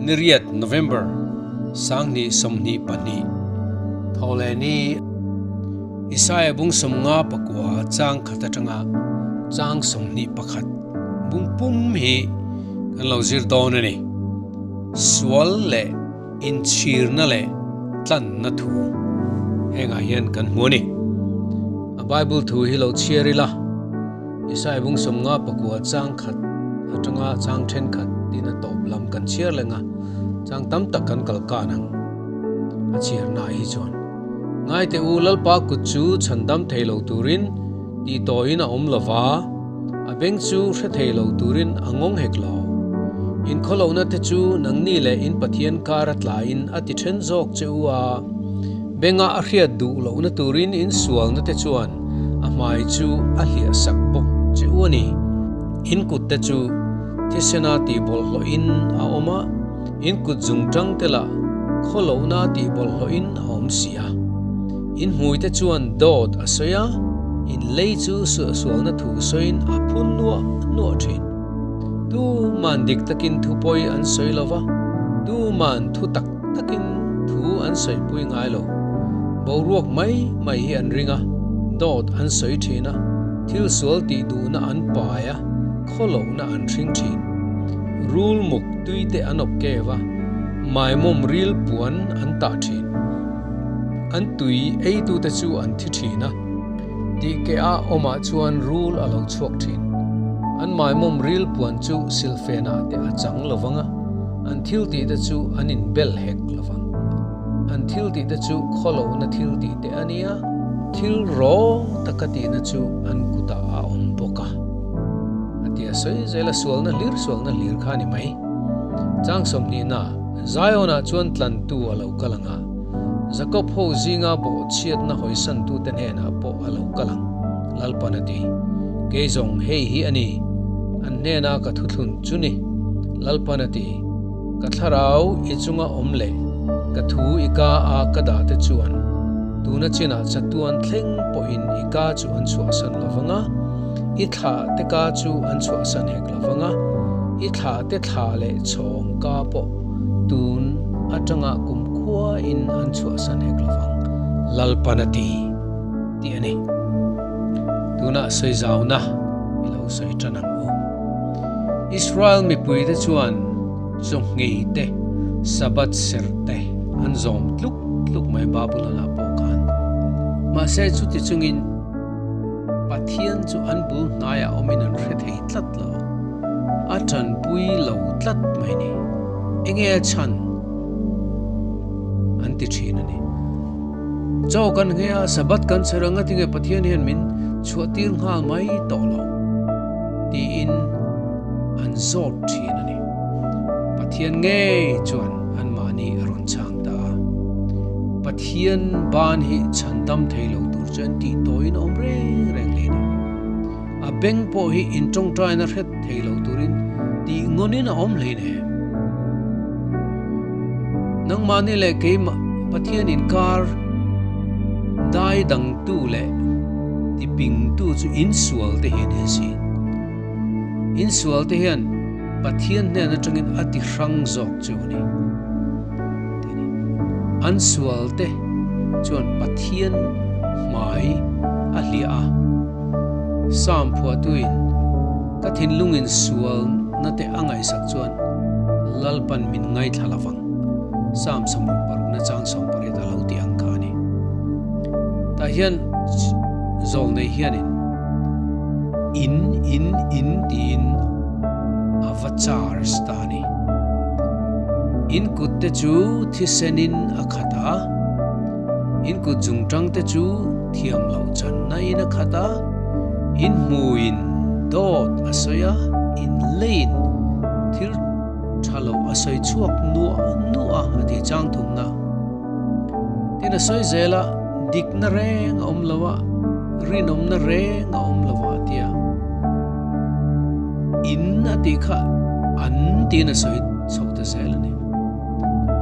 Niriat November 2022 Thawhlehni Isaiah bung 59 chang khat atanga chang 21 bung pum hi kan lo zir dawn a ni. Sual leh inchhirna leh tlanna thu hengah hian kan hmu a ni. A Bible thu hi lo chhiar ila, Isaiah bung 59 chang khat atanga chang thenkhat tin a tawp lam kan chhiar leng a, chang tam tak kan kal kan ang a chhiarna ah hi chuan. Ngaite u, Lalpa kut chu chhandam thei lo turin tih tawhin a awm lova, A beng chu hre thei lo turin a ngawng hek lo. In khawlohna te chu nangni leh in Pathian kar a tlaiin a ti then zawk che u a, benga a hriat duh lohna turin in sualna te chuan a hmai chu a hliah sak bawk che u a ni. In kut te chu thisena tih bawlhhlawhin a awm a, in kut zungtang te lah khawlohna tih bawlhhlawhin a awm si a. In hmui te chuan dawt a sawi a, in lei chu suahsualna thu sawiin a phun nuah nuah thin. Tuman dik takin thu pawi an sawi lo va, tuman thu tak takin thu an sawipui ngai lo. Boruak mai mai hi an ring a, dawt an sawi thin a, thil sual tih duhna an pai a, khawlohna an hring thin. Rul muk tui te an awp kev a, maimawm ril puan an tah thin. An tui eitute chu an thi thin a, tih ke a awmah chuan rul a lo chhuak thin. An maimawm ril puan chu silfenah te a chang lo vang a, an thil tih te chu an inbel hek lo vang. An thil tih te chu khawlohna thil tih te a nia, thil rawng taka tihna chu an kutah a awm bawk a. A ti a sawi zel a, sualna hlir sualna hlir kha a ni mai. Chang 20 na Zion-ah chuan tlantu a lo kal ang a, Jakob ho zinga bawhchhiatna hawisantute hnenah pawh a lo kal ang, Lalpan a ti. Kei zawng hei hi a ni, an hnena ka thuthlun chu ni, Lalpan a ti. Ka thlarau i chunga awm leh ka thu i ka a ka dah te chuan tuna chinah chatuan thleng pawhin i ka chu an chhuahsan lo vang a, i thlah te ka chu an chhuahsan hek lo vang a, i thlah te thlah leh chhawng ka pawh tun atanga kumkhua in an chhuahsan hek lo vang, Lalpan a ti, tih a ni. Tunah sawi zauna i lo sawi tan ang u. Israel mipuite chuan chawhngei te, Sabbath serh te an zawm tluk tluk mai Babylon ah pawh khan. Mahse chuti chungin Pathian chu an bul hnaiah awmin an hre thei tlat lo. A tanpui lo tlat mai ni. Enge a chhan? An ti thin a ni. Chaw kan nghei a, Sabbath kan chher anga tinge Pathian hian min chhuahtir nghal mai tawh lo? Tiin an zawt thin a ni. Pathian ngei chuan anmahni a rawn chhang ta a. Pathian ban hi chhandam thei lo tur chu an tih tawiin a awm reng reng hle a ni. A beng pawh hi intawngtaina hret thei lo turin tih ngawnin a awm hleinem. Nangmahni leh keimah Pathian inkar dai dangtu leh tipingtu chu insual te hi a ni asin. Insual te hian Pathian hnen atangin a ti hrang zawk chu a ni. An sual te chuan Pathian hmai a hliah a. Psalm phuahtuin ka thinlungin sualna te a ngaihsak chuan Lalpan min ngaithla lovang, Psalm 66 na chang 18 a lo ti ang kha a ni. Tah hian zawlnei hianin in, in, in tiin a va charge ta a ni. In kut te chu thisenin a khat a, In kut zungtang te chu thiam loh channa in a khat a, in hmuin dawt a sawi a, in leiin thil tha lo a sawi chhuak nuah nuah a, a ti chang thumna. Tin a sawi zel a, dikna reng a awm lo a, rinawmna reng a awm lo a tia. In a tih kha an tiin a sawi chho ta zel a ni.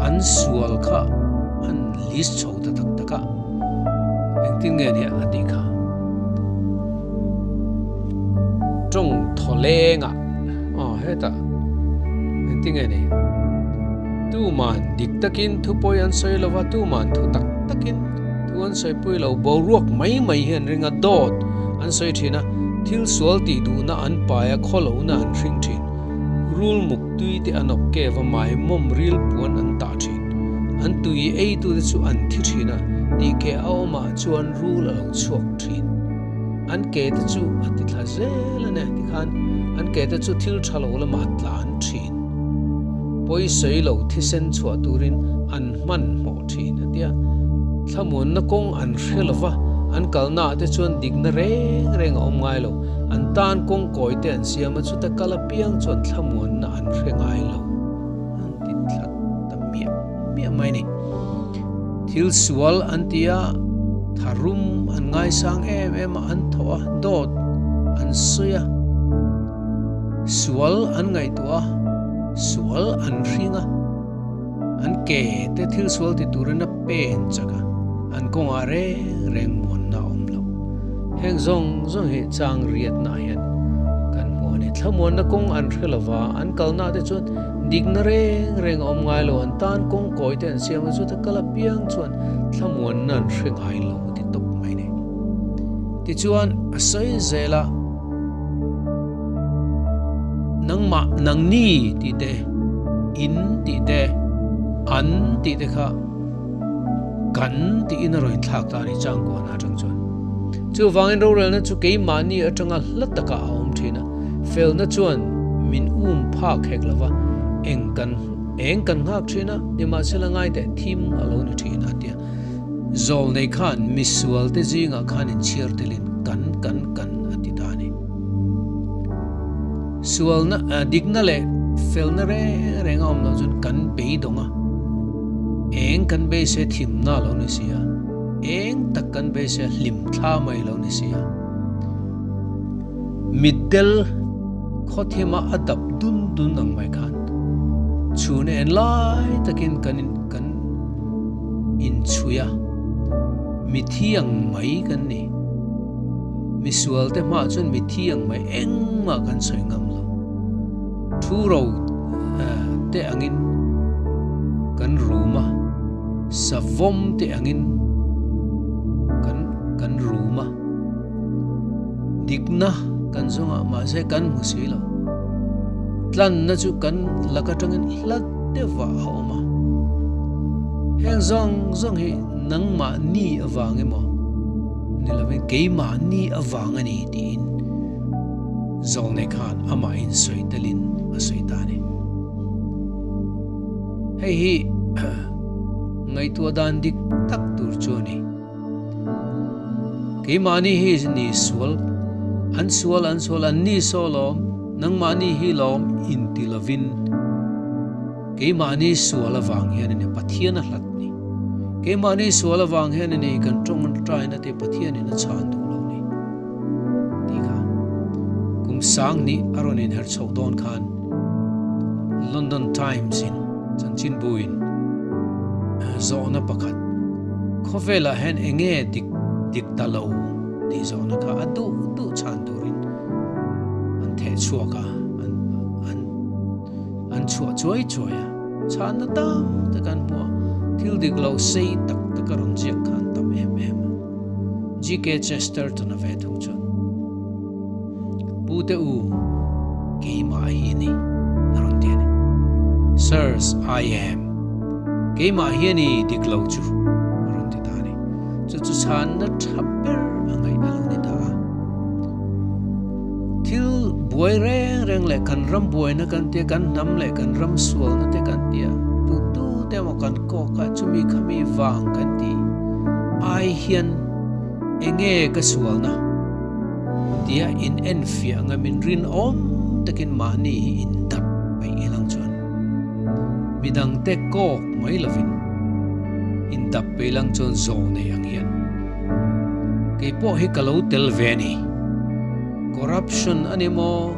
An sual kha an list chho ta tak tak a, engtin nge nia a tih kha. Tawng thaw lengah aw hetah engtin nge ni. Tuman dik takin thu pawi an sawi lo va, tuman thu tak takin thu an sawi pui lo. Boruak mai mai hi an ring a, dawt an sawi thin a, thil sual tih duhna an pai a, khawlohna an hring thin. Rul muk tui te an awp kev a, mai mawm ril puan an tah thin. An tui eitute chu an thi thin a, tih ke a awmah chuan rul a lo chhuak thin. An ke te chu a ti thla zel a nia tikhan an ke te chu thil tha lo lamah a tlan thin. Pawisawi lo thisen chhuah turin an hmanhmawh thin a tia. Thlamuanna kawng an hre lo va, an kalnaah te chuan dikna reng reng a awm ngai lo. An tan kawng kawi te an siam a, chuta kal apiang chuan thlamuanna an hre ngai lo. An ti thla ta miah miah mai a ni. Thil sual an ti a, tharum an ngaisang em em a, an thawh a, dawt an sawi a, sual an ngaihtuah a, sual an hring a, an ke te thil sual ti turin a pen chak a, an kawngah reng reng muanna a awm lo. Heng zawng zawng hi chang riatna ah hian kan hmu a ni. Thlamuanna kawng an hre lo va, an kalna te chuan dikna reng reng a awm ngai lo, an tan kawng kawi te an siam a, chuta kal apiang chuan thlamuanna an hre ngai lo ti tawp mai a ni. Tichuan a sawi zel a, Nangmah nangni tih te, in tih te, an tih te kha kan tiin a rawn inthlak ta a ni changkuahna atang chuan. Chuvangin rorelna chu keimahni atanga hla takah a awm thin a, felna chuan min um phak hek lova, eng kan eng kan nghak thin a, nimahsela ngai teh thim a lo ni thin a tia. Zawlnei khan misual te zingah khan inchhiar telin kan kan kan a ti ta a ni. Sualna, dikna leh felna reng reng a awm loh chuan kan beidawng a, eng kan beisei thimna a lo ni si a, eng tak kan beisei a hlim thla mai a lo ni si a. Mitdel khawthima a dap dun dun ang mai khan chhun en lai takin kan kan inchhui a, mithi ang mai kan ni. Misual te hmaah chuan mithi ang mai engmah kan sawi ngam lo. Thu ro te angin kan rum a, savawm te angin kan kan rum a. Dikna kan zawngah mahse kan hmu si lo. Tlanna chu kan lak atangin hla deuhvah a awm a. Heng zawng zawng hi nangmahni avang emaw Ni lovin keimahni avang a ni tiin Zawlnei khan amah insawi telin a sawi ta a ni. Hei hi ngaihtuah dan dik tak tur chu a ni. Keimahni hi ni sual, an sual an sual an ni saw lawm, nangmahni hi lawm inti lovin, Keimahni sual avang hian a ni Pathian a hlat ni. Keimahni sual avang hian a ni kan tawng taina te Pathianin a chhan duh lo ni. Tih kha kum sang ni a rawn inher chhoh dawn khan London Times in chanchinbu in zawhna pakhat khawvelah hian enge dik dik ta lo tih zawhna kha a duh duh chhan turin an theh chhuak a an an An chhuah chuai chuai a, chhanna tam tak an hmu a, thil dik lo sei tak tak a rawn ziak kha an tam em em a. GK Chesterton a ve thung chuan, Pu te u, keimah hi ni, a rawn ti a ni. Sirs, I am. Keimah hi a ni dik lo chu, a rawn ti ta a ni. Chu chu chhanna tha ber a ngaih a lo ni ta a. Thil buai reng reng leh kan ram buaina kan tia, kan hnam leh kan ram sualna te kan tia, tu tu te emaw kan kawk a, chumi khami vang kan ti ai hian enge ka sualna tia in enfiah anga min rinawm takin mahni hi in dap peih ilang chuan midangte kawk mai lovin in dap peih ilang chuan zawl nei ang hian Kei pawh hi ka lo tel ve a ni. Corruption a ni maw?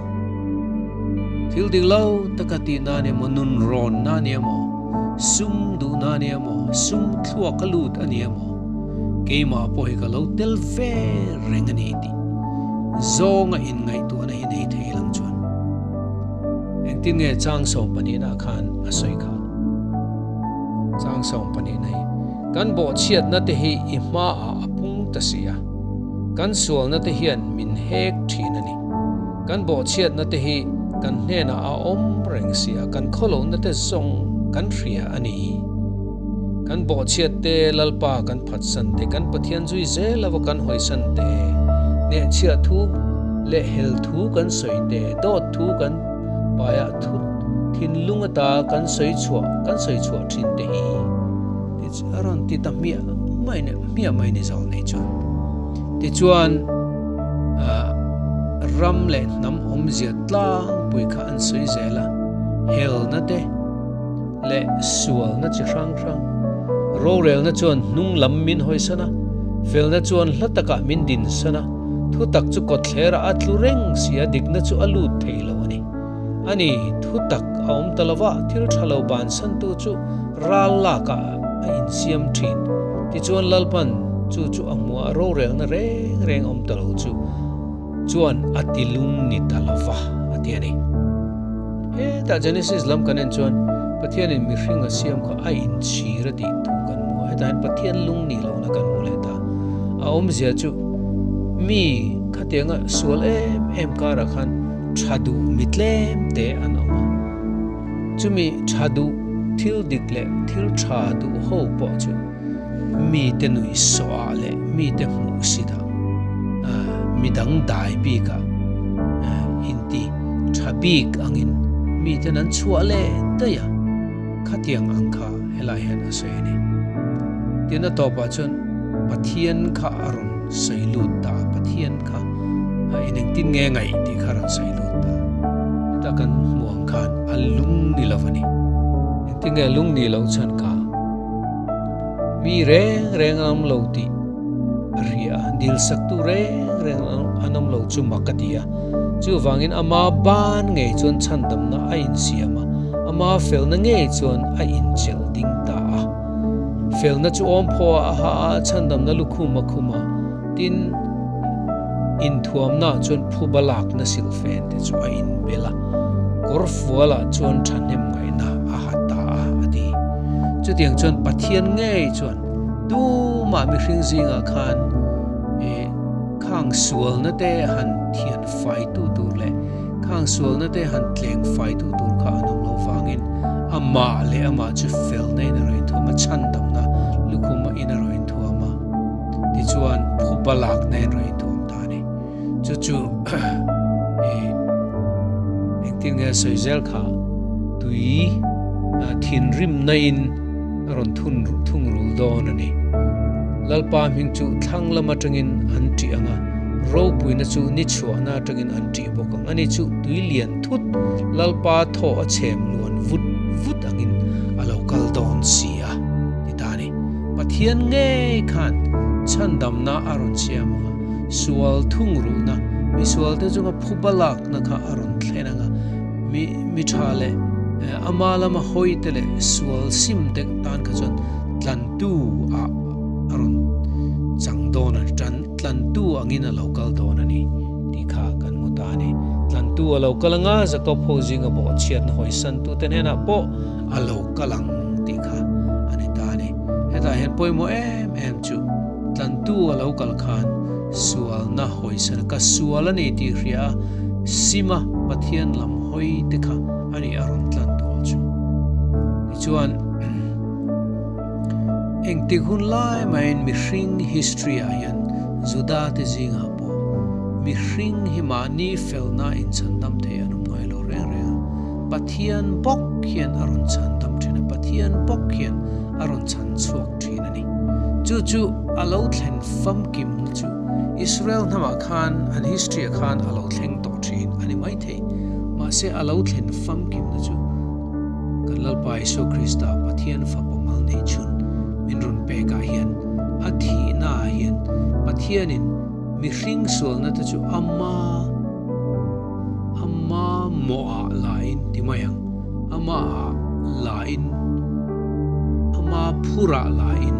Thil dik lo taka tihna a ni maw? Nun rawnna a ni emaw? Sum duhna a ni emaw? Sum thluak a lut a ni emaw? Keimah pawh hi ka lo tel ve reng a ni tih zawnga inngaihtuahna hi nei thei lang chuan engtin nge chang 12 ah khan a sawi kha? Chang 12 na hi, Kan bawhchhiatna te hi i hmaah a pung ta si a, kan sualna te hian min hek thin a ni. Kan bawhchhiatna te hi kan hnenah a awm reng si a, kan khawlohna te zawng kan hria a ni. Kan bawhchhiat te, Lalpa kan phatsan te, kan Pathian zui zel lova kan hawisan te, hnehchhiah thu leh hel thu kan sawi te, dawt thu kan paiah thut thinlung ata kan sawi chhuah kan sawi chhuah thin te hi ti a rawn ti ta hmiah mai ni hmiah mai ni zawk nei chuan tichuan ah ram leh hnam awmzia tlangpui kha an sawi zel a helna te leh sualna chi hrang hrang rorelna chuan hnung lam min hawisan a felna chuan hla takah min dinsan a. Thutak chu kawtthlerah a tlu reng si a, dikna chu a lut thei lo a ni. A ni, thutak a awm ta lova, thil tha lo bansantu chu ral lakah a insiam thin. Tichuan Lalpan chu chu a hmuh a, rorelna reng reng awm ta lo chu chuan a ti lung ni ta lova, a ti a ni. Hetah Genesis lam kan en chuan Pathianin mihring a siam kha a inchhir a tih thu kan hmu a, hetah hian Pathian lung nih lohna kan hmu leh ta. A awmzia chu mi khatianga sual em em karah khan tha duh mi tlem te an awm a, chumi tha duh thil dik leh thil tha duh ho pawh chu mite nuih sawhah leh mite hmuh sitah mi dangdai bikah inti tha bik angin miten an chhuah leh daih a, khatiang ang kha helai hian a sawi a ni. Tin a tawpah chuan Pathian kha a rawn sawi lut ta a, Pathian kha in engtin nge ngaih tih kha a rawn sawi lut ta. Heta kan hmuh ang khan a lung ni lo a ni. Engtin nge lung nih loh chuan kha Mi reng reng an awm lo tih a hria a, dilsaktu reng reng an awm lo chu mak a ti a. Chuvangin ama ban ngei chuan chhandamna a insiam a, ama felna ngei chuan a inchelh ding ta a. Felna chu awmphaw a ha a, chhandamna lukhum a khum a, tin, inthuamna chuan phuba lakna silhfen te chu a inbel a, kawrfualah chuan thahnem ngaihna a ha ta a, a ti. Chutiang chuan Pathian ngei chuan tumah mihring zingah khan eh khang sualna te han thian faitu tur leh khang sualna te han tleng faitu tur kha an awm loh vangin amah leh amah chu felna in a rawn inthuam a, chhandamna lukhuma in a rawn inthuam a. Tichuan phuba lakna in rawn inthuam ta a ni. Chu chu ih engtin nge sawi zel kha tui thinrimna in a rawn thun thung rul dawn a ni. Lalpa hming chu thlang lam atangin an ṭih ang a, ropuina chu ni chhuahna atangin an ṭih bawk ang. Ani chu tui lian thut Lalpa thaw a chhem luan vut vut angin a lo kal dawn si a ti ta a ni. Pathian ngei khan chhandamna a rawn siam ang a, sual thungrulhna, misualte chunga phuba lakna kha a rawn thlen ang a, mi mi tha leh ama lama hawite leh sual sim te tan kha chuan tlantu ah a rawn chang dawn a ni, tan tlantu angin a lo kal dawn a ni tih kha kan hmu ta a ni. Tlantu a lo kal ang a, Jakob ho zinga bawhchhiatna hawisantute hnenah pawh a lo kal ang tih kha a ni ta a ni. Hetah hian pawimawh em em chu tlantu a lo kal khan sualna hawisana ka sual a ni tih hria a, sima Pathian lam hawi te kha a ni a rawn tlan dawl chu. Tichuan engtik hun lai maiin mihring history ah hian Juda te zingah pawh mihring hi mahni felna inchhandam thei an awm ngai lo reng reng a. Pathian bawk hian a rawn chhan dam thin a, Pathian bawk hian a rawn chhan chhuak thin a ni. Chu chu a lo thlen famkimna chu Israel hnamah khan an history ah khan a lo thleng tawh thin a ni maithei. Mahse a lo thlen famkimna chu kan Lalpa Isua Krista Pathian Fapa mal neih chhun min rawn pek ah hian a thihna ah hian Pathianin mihring sualna te chu ama Ama mawhah lain ti mai ang, amaah lain, ama phurah lain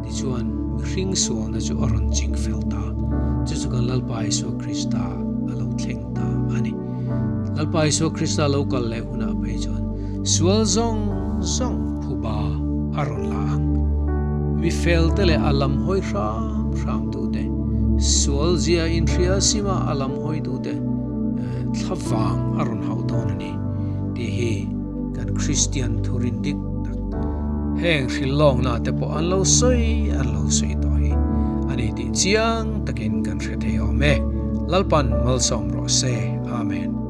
tichuan mihring sualna chu a rawn ching fel ta. Chu chu kan Lalpa Isua Krista a lo thleng ta a ni. Lalpa Isua Krista lo kal leh hunah phei chuan sual zawng zawng phuba a rawn la ang. Mi fel te leh a lam hawi hram hram tute, sual zia inhria sima a lam hawi tute thlavang a rawn hauh dawn a ni tih hi kan Kristian thurin dik tak heng hrilhlawkna te pawh an lo sawi an lo sawi tawh hi a ni tih chiang takin kan hre thei awm e. Lalpan malsawm rawh se. Amen.